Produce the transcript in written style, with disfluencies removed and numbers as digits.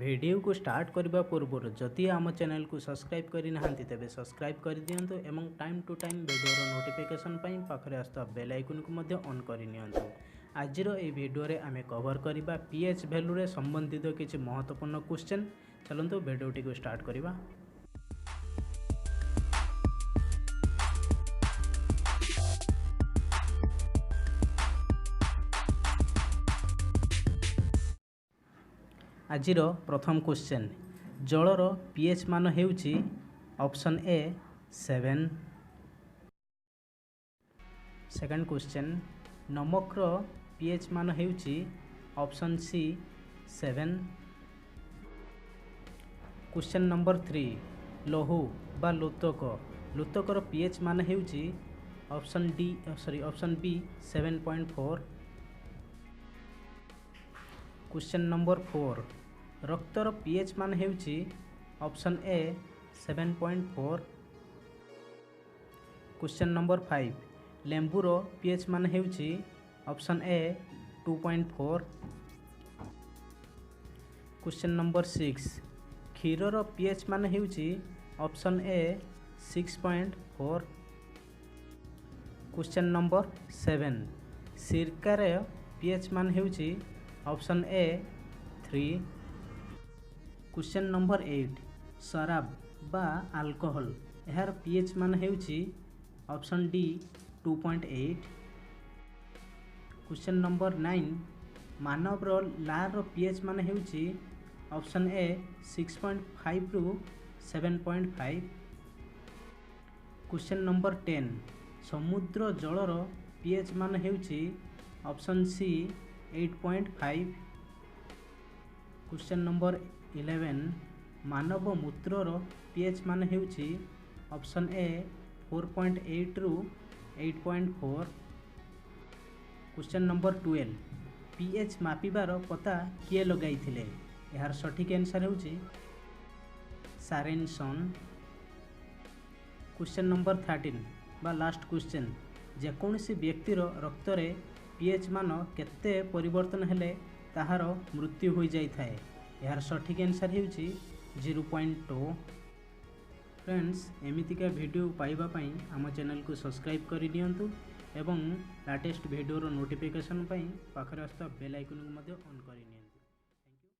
ଭିଡ଼ିଓକୁ ଷ୍ଟାର୍ଟ କରିବା ପୂର୍ବରୁ ଯଦି ଆମ ଚ୍ୟାନେଲକୁ ସବସ୍କ୍ରାଇବ୍ କରିନାହାନ୍ତି, ତେବେ ସବସ୍କ୍ରାଇବ୍ କରିଦିଅନ୍ତୁ ଏବଂ ଟାଇମ୍ ଟୁ ଟାଇମ୍ ଭିଡ଼ିଓର ନୋଟିଫିକେସନ୍ ପାଇଁ ପାଖରେ ଆସୁଥିବା ବେଲ୍ ଆଇକନ୍କୁ ମଧ୍ୟ ଅନ୍ କରିନିଅନ୍ତୁ। ଆଜିର ଏହି ଭିଡ଼ିଓରେ ଆମେ କଭର୍ କରିବା ପି ଏଚ୍ ଭ୍ୟାଲୁରେ ସମ୍ବନ୍ଧିତ କିଛି ମହତ୍ତ୍ୱପୂର୍ଣ୍ଣ କ୍ୱେଶ୍ଚନ୍। ଚାଲନ୍ତୁ, ଭିଡ଼ିଓଟିକୁ ଷ୍ଟାର୍ଟ କରିବା। ଆଜିର ପ୍ରଥମ କ୍ୱେଶ୍ଚନ୍, ଜଳର ପି ଏଚ୍ ମାନ ହେଉଛି? Option A, 7। Second question, ନମକର P H ମାନ ହେଉଛି? Option C, 7। Question number 3, ଲହୁ ବା ଲୋତକ, ଲୋତକର ପି ଏଚ୍ ମାନ ହେଉଛି? Option D, sorry, option B, 7.4। Question number 4, ରକ୍ତର ପି ଏଚ୍ ମାନ ହେଉଛି? Option A, 7.4। Question number 5, ଲେମ୍ବୁର P H ମାନ ହେଉଛି? Option A, 2.4। Question number 6, କ୍ଷୀରର ପି ଏଚ୍ ମାନ ହେଉଛି? Option A, 6.4। Question number 7, ସିରକାର P H ମାନ ହେଉଛି? Option A, 3। Question number 8, ଶରାବ ବା ଆଲକୋହଲ, ଏହାର ପି ଏଚ୍ ମାନ ହେଉଛି? Option D, 2.8। Question number 9, ମାନବର ଲାଳର ପି ଏଚ୍ ମାନ ହେଉଛି? ଅପସନ୍ ଏ, 6.5ରୁ 7.5। କ୍ୱେଶ୍ଚନ୍ ନମ୍ବର 10, ସମୁଦ୍ର ଜଳର ପି ଏଚ୍ ମାନ ହେଉଛି? Option C, 8.5। Question number 11, ମାନବ ମୂତ୍ରର ପି ଏଚ୍ ମାନ ହେଉଛି? ଅପସନ୍ ଏ, 4.8ରୁ 8.4। କ୍ୱେଶ୍ଚନ୍ ନମ୍ବର 12, ପି ଏଚ୍ ମାପିବାର ପତା କିଏ ଲଗାଇଥିଲେ? ଏହାର ସଠିକ୍ ଆନ୍ସର୍ ହେଉଛି ସାରେନସନ୍। କ୍ୱେଶ୍ଚନ୍ ନମ୍ବର 13 ବା ଲାଷ୍ଟ କ୍ୱେଶ୍ଚନ୍, ଯେକୌଣସି ବ୍ୟକ୍ତିର ରକ୍ତରେ ପି ଏଚ୍ ମାନ କେତେ ପରିବର୍ତ୍ତନ ହେଲେ ତାହାର ମୃତ୍ୟୁ ହୋଇଯାଇଥାଏ? ଏହାର ସଠିକ୍ ଆନ୍ସର୍ ହେଉଛି 0.2। ଫ୍ରେଣ୍ଡସ୍, ଏମିତିକା ଭିଡ଼ିଓ ପାଇବା ପାଇଁ ଆମ ଚ୍ୟାନେଲକୁ ସବସ୍କ୍ରାଇବ୍ କରିନିଅନ୍ତୁ ଏବଂ ଲାଟେଷ୍ଟ ଭିଡ଼ିଓର ନୋଟିଫିକେସନ୍ ପାଇଁ ପାଖରେ ଆସୁଥିବା ବେଲ୍ ଆଇକନ୍କୁ ମଧ୍ୟ ଅନ୍ କରିନିଅନ୍ତୁ।